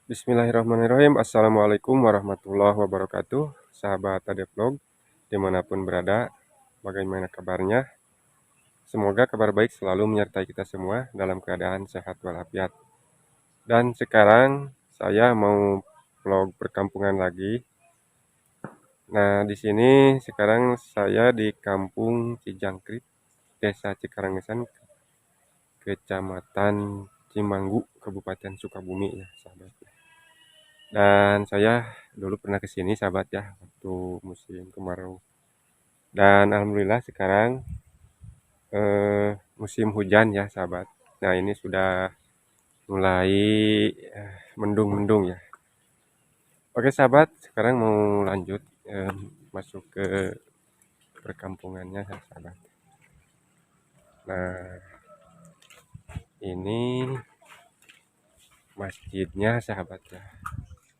Bismillahirrahmanirrahim. Assalamualaikum warahmatullahi wabarakatuh. Sahabat Ade Vlog dimanapun berada, bagaimana kabarnya? Semoga kabar baik selalu menyertai kita semua dalam keadaan sehat walafiat. Dan sekarang saya mau vlog perkampungan lagi. Nah, di sini sekarang saya di Kampung Cijangkrik, Desa Cikaranggeusan, Kecamatan Cimanggu, Kabupaten Sukabumi ya, sahabat. Dan saya dulu pernah ke sini, sahabat ya, waktu musim kemarau. Dan alhamdulillah sekarang musim hujan ya, sahabat. Nah, ini sudah mulai mendung-mendung ya. Oke, sahabat, sekarang mau lanjut masuk ke perkampungannya ya, sahabat. Nah, ini masjidnya, sahabat ya.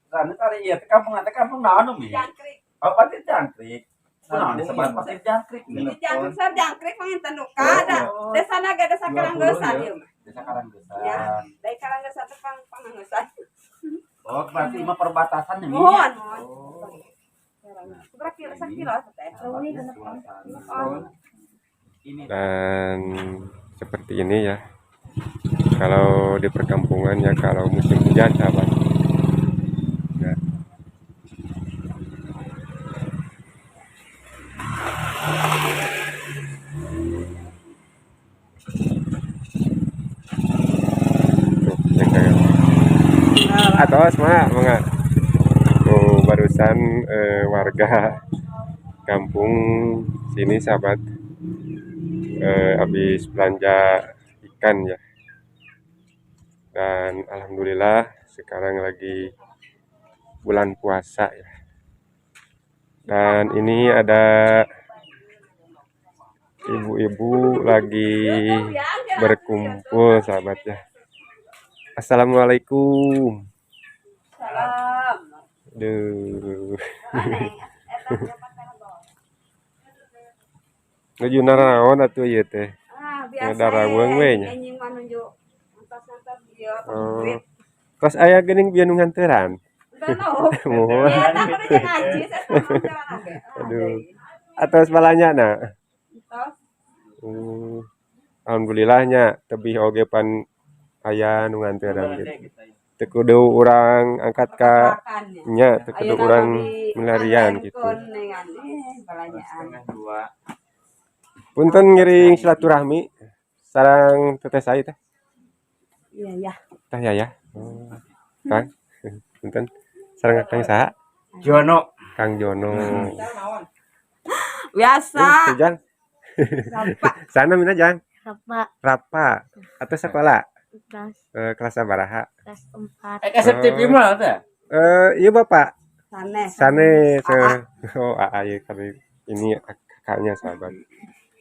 Sana tadi iya teh kampung teh kampung naon, Umi? Jangkrik. Oh, Pasir Jangkrik. Naon disebut Pasir Jangkrik nih? Di Jangkrik sa Jangkrik panginten duka ada. Desa naga Desa Karanggeusan ieu mah. Desa Karanggeusan. Ya. Dari Karanggeusan teh pang Pangangeusan. Oh, berarti mah perbatasan ya, Mi? Muhun, muhun. Oh. Berapa kilo sakilo teh? Oh. Ini Dan seperti ini ya. Kalau di perkampungan ya, kalau musim hujan, sahabat. Nah. Tuh, yang kayak atos mah mangga. Tuh, barusan warga kampung sini, sahabat, habis belanja ikan ya. Dan alhamdulillah sekarang lagi bulan puasa ya. Dan ini ada ibu-ibu lagi berkumpul, sahabat ya. Assalamualaikum. Salam. Duh. Aneh. Eta Nuju naraon atuh ieu teh? Ah, biasa. Ngadaraweng we nya. Anjing mah nuju entos-entos ieu Oh. duit. Tos aya geuning bieu nu nganteran. Udah. Muhun. Ya, eta kudu jeung ngaji eta mah jalan oge. Ah, Aduh. deui. Atos balanya na. Entos. Alhamdulillahnya tebih oge pan aya nu nganteran gitu. Teu kudu urang angkat ka Makan ya. nya, teu kudu Ayeuna urang mah di milarian gitu. online-keun dengan balanjaan. 1.30. Punten ngiring silaturahmi sareng teteh saya teh. Iya ya. Teh ya ya. Oh. Kang. Punten. Sareng Kang saha? Jono. Kang Jono. Biasa. Eh, Jang. Rapa. Sana mina, Jang? Rapa. Rapa. Atau sekolah? Kelas. Kelas sabaraha? Kelas 4. Eh, SFTV mah teh. Eh, iya Bapak. Sanes. Sane se. Oh, AA ya kali ini kakaknya, sahabat.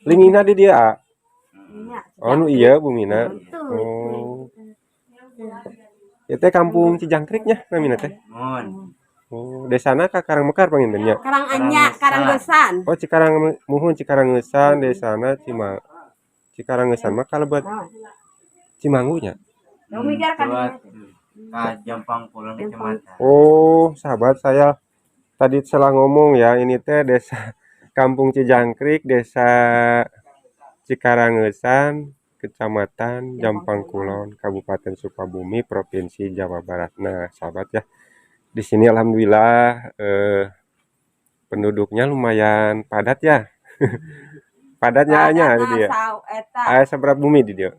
Lingina di dia, A. Nya. Oh, nu iya bumina. Itu. Oh. Ieu teh Kampung Cijangkriknya namina teh. Mun. Oh, desana ka Karangmekar panginten nya. Karanganya, Karanggesan. Oh, Cikarang, muhun Cikarangeusan, desana Cima Cikarangeusan mah kalebet Cimanggu nya. Lumigar kan. Ka Jampang Kulon kecamatan. Oh, sahabat, saya tadi salah ngomong ya. Ini teh desa Kampung Cijangkrik, Desa Cikarangeusan, Kecamatan Jampang Kulon, Kabupaten Sukabumi, Provinsi Jawa Barat. Nah, sahabat ya. Di sini alhamdulillah penduduknya lumayan padat ya. Padatnya nya di dia. Sau eta. Aya sabaraha bumi di dia?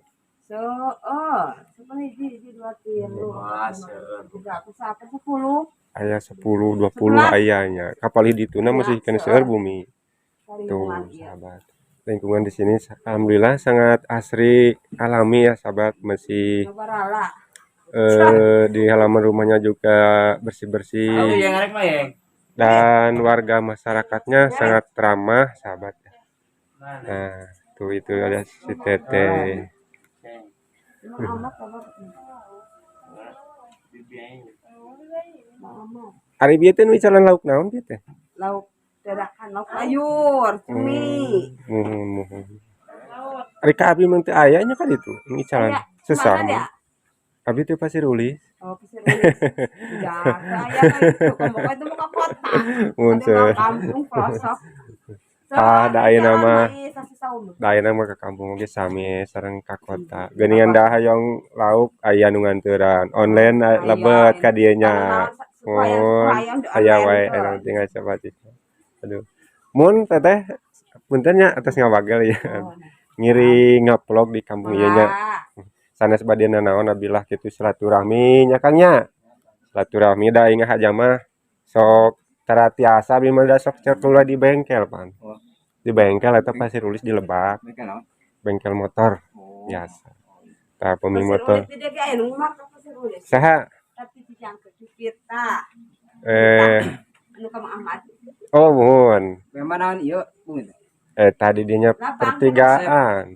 So, oh, sepuluh hiji, hiji, dua, tilu, Wah, lima, seueur. tiga, satu, 10. Aya 10, 20 aya nya. Kapalih dituna masih keneh seueur bumi. Tuh, Lingkungan, iya. sahabat. Lingkungan di sini alhamdulillah sangat asri, alami ya, sahabat, masih Barala. Di halaman rumahnya juga bersih-bersih Oh, yang ngarek mah, Yeng. Dan warga masyarakatnya sangat ramah, sahabat. Mana? Nah, tuh itu ada si Teteh. Emang amat apa? Bibi aing. Amat. Ari bieu teh nu icalan lauk naon bieu teh? Lauk dadakan, lauk sayur, cumi. Muhun, muhun. Ari ka abi mah teu aya nya kan itu, nu icalan. Aya. Sesah. Mana dia? Abi teh Pasir Ulis. Oh, Pasir Ulis. Jakarta ya kan itu pokoknya itu muka kota. Mun kampung pelosok. Ah, da ayeuna mah. Da ayeuna mah ka kampung oge sami sareng ka kota. Geuningan da hayang lauk aya nu nganteuran. Online lebet ka dieu nya. Mun aya wae anu tinggal capati. Aduh. Mun teteh punten nya atas ngawagel ya. Ngiring ngavlog di kampung ieu nya. Sanes bade nanaon abilah kitu silaturahmi nya Kang nya. Silaturahmi da inga haja mah sok tara tiasa abi mah da sok keluar di bengkel pan. Di bengkel atau Pasir Ulis di Lebak. Bengkel motor biasa. Tah pemi motor. Saha? Oh muhun. Tadi dinya pertigaan.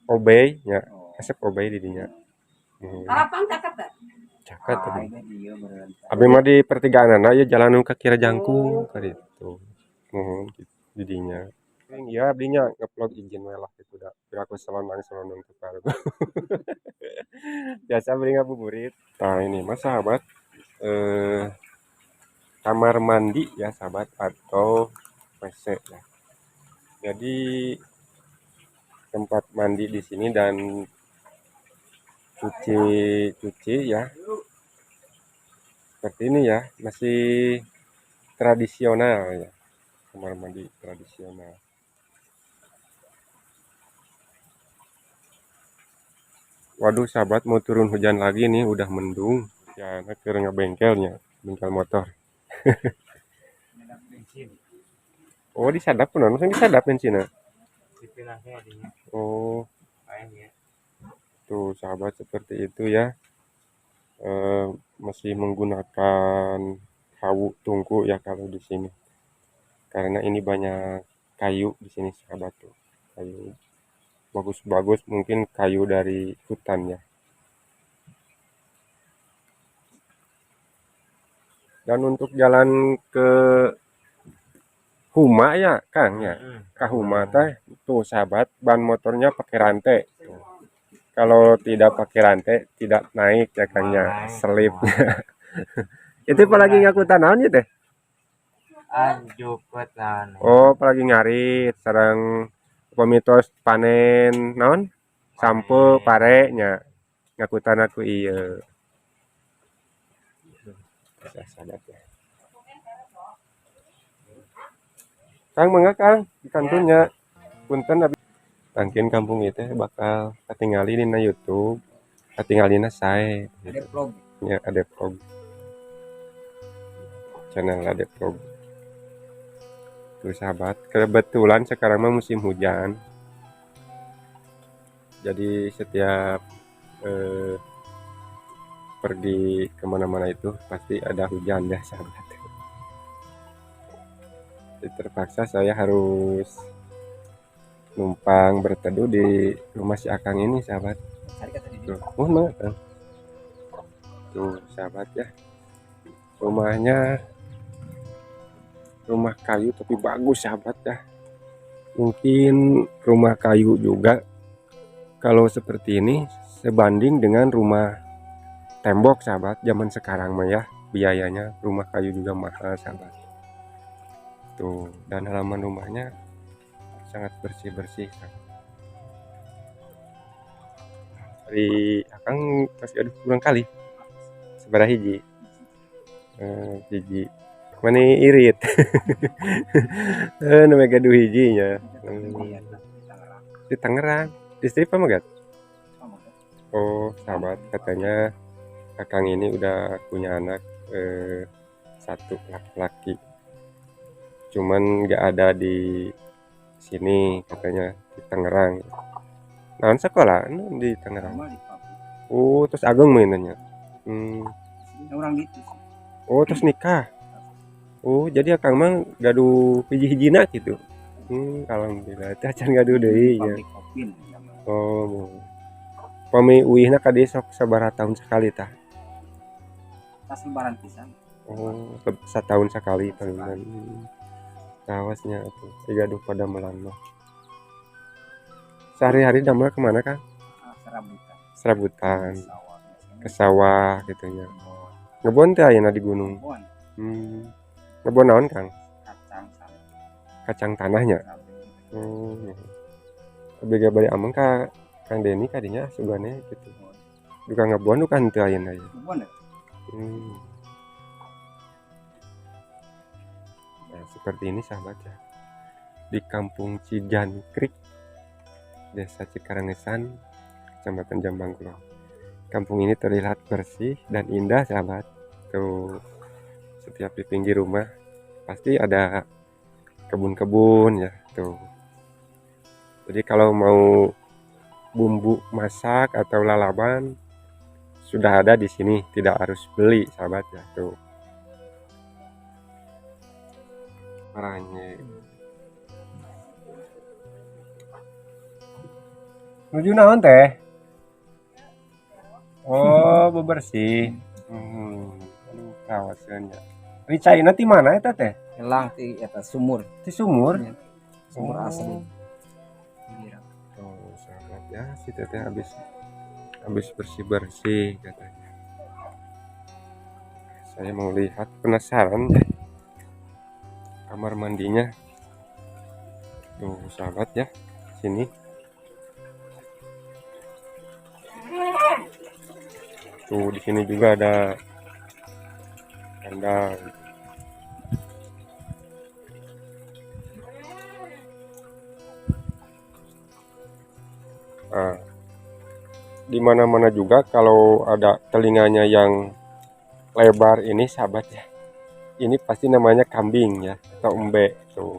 Obey nya. Asep obey di dinya. Kalapang caket teh? Caket tadi. Abi mah di pertigaanana ieu jalan nu ka Kira Jangkung ka ditu. Muhun di dinya. Iya abdi nya ngevlog izin we lah kitu da. Piraku selondang-selondong teu paruh. Biasa beli ngabuburit. Tah ini mah sahabat kamar mandi ya sahabat atau WC ya. Jadi tempat mandi di sini dan cuci-cuci ya. Seperti ini ya, masih tradisional ya. Kamar mandi tradisional. Waduh sahabat, mau turun hujan lagi nih, udah mendung. Ya, keur ngebengkelnya, bengkel motor. Oh, disadap kunaon? Maksudnya disadap bensinna? Oh. Tuh sahabat seperti itu ya. Masih menggunakan hawu tungku ya kalau di sini. Karena ini banyak kayu di sini sahabat tuh. Kayu bagus-bagus, mungkin kayu dari hutan ya. Dan untuk jalan ke Huma ya Kang ya. Ke Huma teh tuh sahabat, ban motornya pakai rantai. Tuh. Kalau tidak pakai rantai tidak naik ya Kang ya, selip. Itu apalagi ngakutan naon ya teh? Oh, apalagi ngarit sareng pemitos panen naon? Sampo pare nya. Ngakutan aku ieu. Sahabat ya. Kang mangga Kang di kantunnya. Punten abi tangkin kampung itu bakal katingali dina YouTube, katingalina sae gitu. Ada vlog. Ya, ada vlog. Channel ada vlog. Tuh sahabat, kebetulan sekarang mah musim hujan. Jadi setiap pergi kemana-mana itu pasti ada hujan ya sahabat. Jadi terpaksa saya harus numpang berteduh di rumah si Akang ini sahabat. Tuh, mohon banget Kang. Tuh sahabat ya, rumahnya rumah kayu tapi bagus sahabat ya. Mungkin rumah kayu juga kalau seperti ini sebanding dengan rumah tembok sahabat zaman sekarang mah ya, biayanya rumah kayu juga mahal sahabat. Tuh, dan halaman rumahnya sangat bersih-bersih sahabat. Dari Akang terus aduh kurang kali sabaraha hiji. Hiji mana irit. Nu gaduh hijinya. Di Tangerang. Istri pamagat? Oh, sahabat, katanya Akang ini udah punya anak satu laki-laki. Cuman nggak ada di sini katanya, di Tangerang. Nah, sekolah di Tangerang. Oh, terus ageng mainannya. Orang gitu. Oh, terus nikah. Oh, jadi Akang mah gaduh hiji-hijina gitu. Alhamdulillah teh acan gaduh deui nya. Oh. Pami uihna ka dieu sok sabaraha tahun sekali tah? Tas lebaran pisan. Oh, setahun sekali palingan. Tawasnya atuh gaduh padamelan mah. Sehari-hari damel kemana Kang? Serabutan. Serabutan. Ke sawah gitu nya. Ngebon teh ayeuna di gunung. Ngebon. Ngebon naon, Kang? Kacang sama Kacang tanahnya. Cabe. Abi ge bade ameng ka Kang Deni kadinya sugane gitu. Duka ngebon duka henteu ayeuna ieu. Ngebon ya? Nah, seperti ini sahabat ya. Di Kampung Cijangkrik, Desa Cikarangesan, Kecamatan Jambang Kulon. Kampung ini terlihat bersih dan indah sahabat. Tuh, setiap di pinggir rumah pasti ada kebun-kebun ya tuh. Jadi kalau mau bumbu masak atau lalaban sudah ada di sini, tidak harus beli sahabat ya tuh. Maranye. Nuju naon teh? Oh, bebersih. Aduh, kawasannya. Ricaina ti mana eta teh? Elang ti eta sumur. Ti sumur? Iya. Sumur Oh. asli. Tuh, sahabat ya, si teteh habis bersih-bersih katanya. Saya mau lihat, penasaran ya. Kamar mandinya. Tuh, sahabat ya, sini. Tuh, di sini juga ada kandang. Nah, di mana-mana juga kalau ada telinganya yang lebar ini sahabat ya, ini pasti namanya kambing ya atau embe tuh.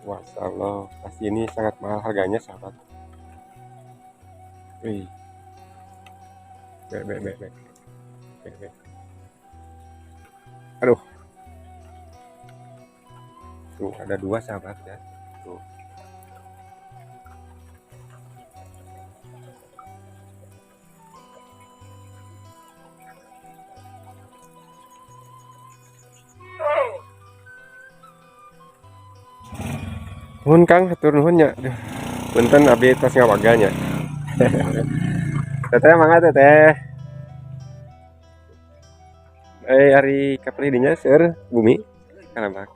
Masya Allah, pasti ini sangat mahal harganya sahabat. Wih, be, be, be, be. Be, be. Aduh, tuh ada dua sahabat ya. Tuh. Nuhun Kang, hatur nuhun nya. Aduh, punten abi tos ngawaga nya. Teteh mangga teteh. Ari kapli dinya seueur bumi. Kalabak.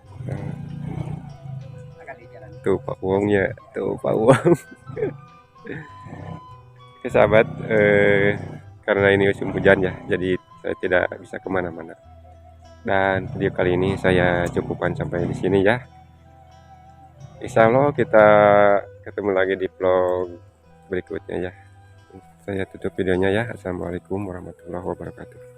Tuh Pak Wong ya, tuh Pak Wong. Oke sahabat, karena ini musim hujan ya, jadi saya tidak bisa kemana-mana. Dan video kali ini saya cukupkan sampai di sini ya. Insya Allah kita ketemu lagi di vlog berikutnya ya. Saya tutup videonya ya. Assalamualaikum warahmatullahi wabarakatuh.